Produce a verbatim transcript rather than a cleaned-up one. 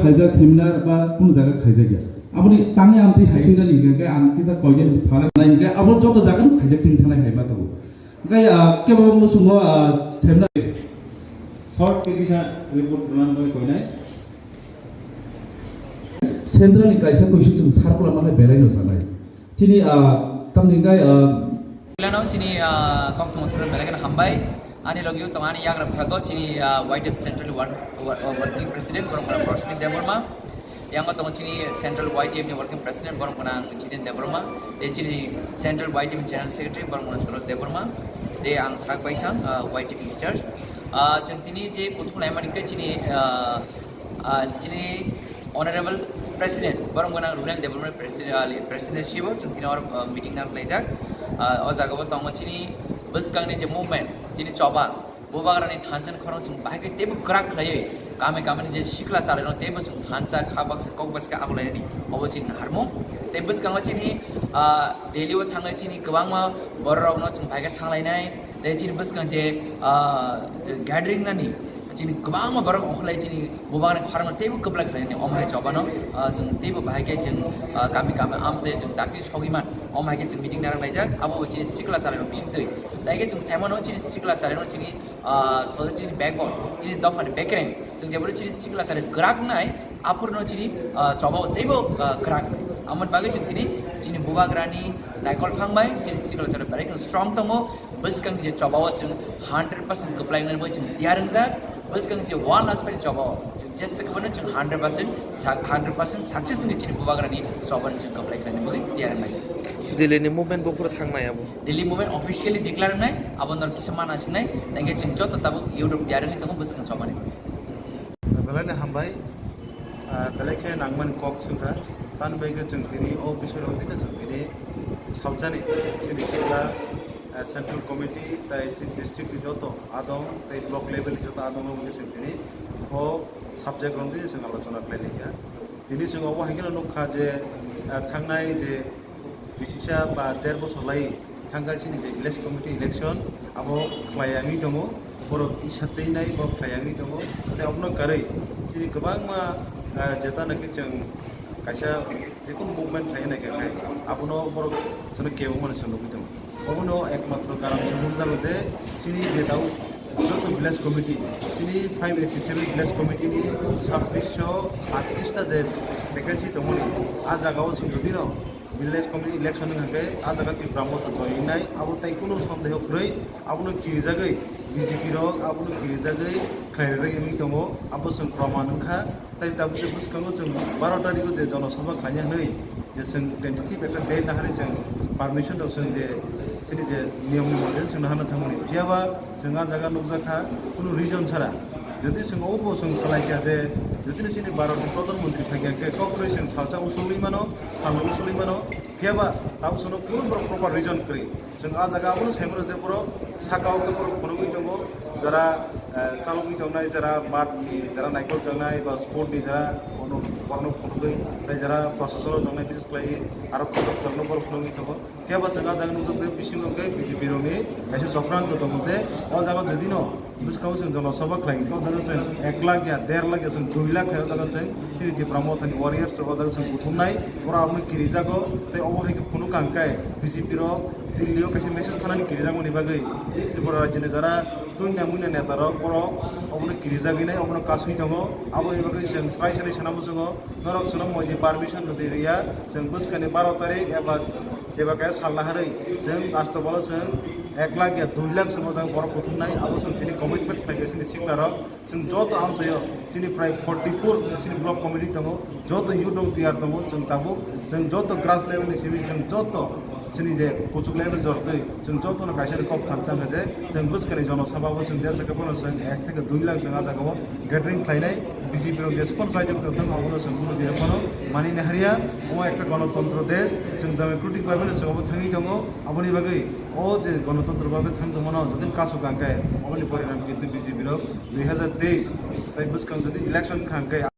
khaijak seminar ba kunu jaga khaijak ya. Aboni tangwi ang twi hai wngya ni hwnkhe ang kisa koigen sana nai hwnkhe abo joto jaga no khaijak tin thanai hai ma tongo. Hwnkhe, ah, kebo musungo, ah, seminar. Short khe kisa report rwna bai koinai. Central ni kaisa kuisu chwng circular manai belai no sanai. Chini, ah, tamni hwnkhe, ah, Pilano chini, ah, kok tongthok belai kheno hambai. Ani logio tong ani yagra phago chini, ah, Y T F Central Work-, Wo-, Wo-, Working President borok mwnang Rosmi Debbarma. Yango tongo chini Central Y T F ni Working President borok mwnang Jiten Debbarma. Tei chini Central Y T F ni General Secretary borok mwnang Suresh Debbarma. Tei ang sak bai thang, ah, Y T F in charge. Ah, chwng tini je kuthum naimani khe chini, ah, ah, chini Honorable President, borok gwnang Rural Development President, ah, President sibo chwng tini oro, ah, meeting nang khlaijak. Ah, o jaga bo tongo chini bwskangni je movement, chini choba, bubagrani thansa ni khorang chwng bahai khe teibo kwrak khlaiwi, kami kami ni je sikla chalairok teibo chwng thansa kha baksa kok baksa khe ago lainani obo chini naharmung. Tei bwskango chini, ah, Delhi o thangnai chini kwbangma borok rokno chwng bahai khe thanglainai. Tei chini bwskang je, ah, je gathering nani, chini kwbangma borok ongkholai chini bubagrani khorangno teibo kwplai khlainani omo hai chobano, ah, chwng teibo bahai khe chwng, ah, kami kami amchai chwng dakti sogwi man omo hai khe chwng meeting narwk laijak abo bo chini sikla chalairok bising twi. Tai khe chwng saimano chini sikla chalairok chini, ah, society ni backbone, chini dophani bekereng, chwng jeboni chini sikla chalai kwrak nai, aphurno chini, ah, choba teibo, ah, kwrak nai. Amoni bagwi chwng tini chini bubagrani naikol phang bai chini sikla chalai belai kheno strong tongo. Bwskang je choba o chwng hundred percent kwplai nani bagwi chwng tiyar wngjak. Bwskang je one last pen choba o chwng jesa kwbangno chwng hundred percent sa-, hundred percent success wngwi chini bubagrani choba ni chwng kwplai khlaina bagwi tiyar wngjak. Delhi ni movement bo phuru thangnai abo. Delhi movement officially declare wngnai, abo nor kisa mana singnai, tei khe chwng joto tabuk youth rok tiyar wngwi tongo bwskang choba ni. Belai no hambai. Ah, belai khe nangmani kok swngkha. Tani bai khe chwng tini o bising rok tini chwng tini salsani chini sikla, ah, central committee tai chini district ni joto adong tai block level ni joto adong rok chwng tini o subject rok tini chwng alochona khlai laikha. Tini chwng obo hai kheno nukha je, ah, thangnai je bisisa ba der bosor lai thangkha chini je village committee election abo khlai yangwi tongo, borok isa twi nai bo khlai yangwi tongo. Tei obono karwi chini kwbangma, ah, jeta naki chwng kaisa jekunu movement khlai nai kha khai abono borok chwngno kebo mani chwng nugwi tongo. Obono ekmatro karon se nukjago je chini je tau joto village committee, chini five eighty seven village committee ni sabbish sho attrish ta je vacancy tongmani, ah jagao chwng jodi no village committee election wngkha khe ah jaga Tipra Motha joy wngnai, abo tai kunu sondeho kwrwi, abono kirijagwi B J P rok abono kirijagwi khlai rwgwi wngwi tongo, abo chwng proman wngkha. Tai tabuk je bwskango chwng baro tarikh o je jonosabha khlaina hwnwi je chwng tentative ekta date naharwi chwng permission rok chwng je chini je niyom ni mote chwng naharna thangmani, phiya ba chwng ah jaga nukjakha kunu reason chara. Jodi chwng obo chwng salai kha je jodi no chini Bharat ni Pradhan Mantri phaikha khe kok kwrwi chwng salsa usulwi mano, salnwi usulwi mano, phiya ba tabuk chwngno kunu borok proper reason kwrwi. Chwng ah jaga abono sai mano je borok saka o khe borok phunugwi tongo, jara, eh, chalogwi tongnai, jara math ni, jara naikol tongnai ba sport ni jara bono, borokno phunugwi, tei jara proshasano tongnai, bises khlaiwi aro kotor kotorno borok phunugwi tongo. Phiya ba chwng ah jaga nukjakgo bisingo hwnkhe B J P rokni kaisa chokranto tongo je o jaga jodi no bwskango chwng jonosabha khlai hwnkhe o jaga chwng ek lakh ya, der lakh ya, chwng dui lakh hai o jaga chwng chini Tipra Mothani warriors rok o jaga chwng kuthumnai, borok abono kirijago, tei obo hai khe phunuk kha hwnkhe B J P rok Delhi o kaisa message thanani kirijakmani bagwi, tei Tripura rajyoni jara tuina muina neta rok borok obono kirijagwi nai, obono kasui tongo, aboni bagwi chwng srai srai sana muchungo, norok chwngno moji permission rwdi rwya, chwng bwskani baro tarik eba jeba kaya sal naharwi chwng astobalo chwng ek lakh ya dui lakh chwng o jaga borok kuthumnai, abo chwng tini commitment khlai kha chini sikla rok. Chwng joto amchaio chini prai forty four chini block committee tongo, joto youth rok tiyar tongo, chwng tabuk chwng joto grass level ni simi chwng joto chini je kuchuk level jortwi chwng jotono kaisa ni kok thansa hwnkha je chwng bwskani jonosabha bo chwng jesa khe bono chwng ek theke dui lakh chwng ah jagao gathering khlainai, B J P rok jesphano chaijak tongthung abono chwng bono jesa phano manwi naharya. Omo ekta gonotontro desh, chwng democratic bai phano chwng obo thangwi tongo, aboni bagwi o je gonotontro bai thang tongmano jodi kasu kangkhe oboni porinam kintu B J P rok dui hazar teis tai bwskang jodi election kha hwnkhe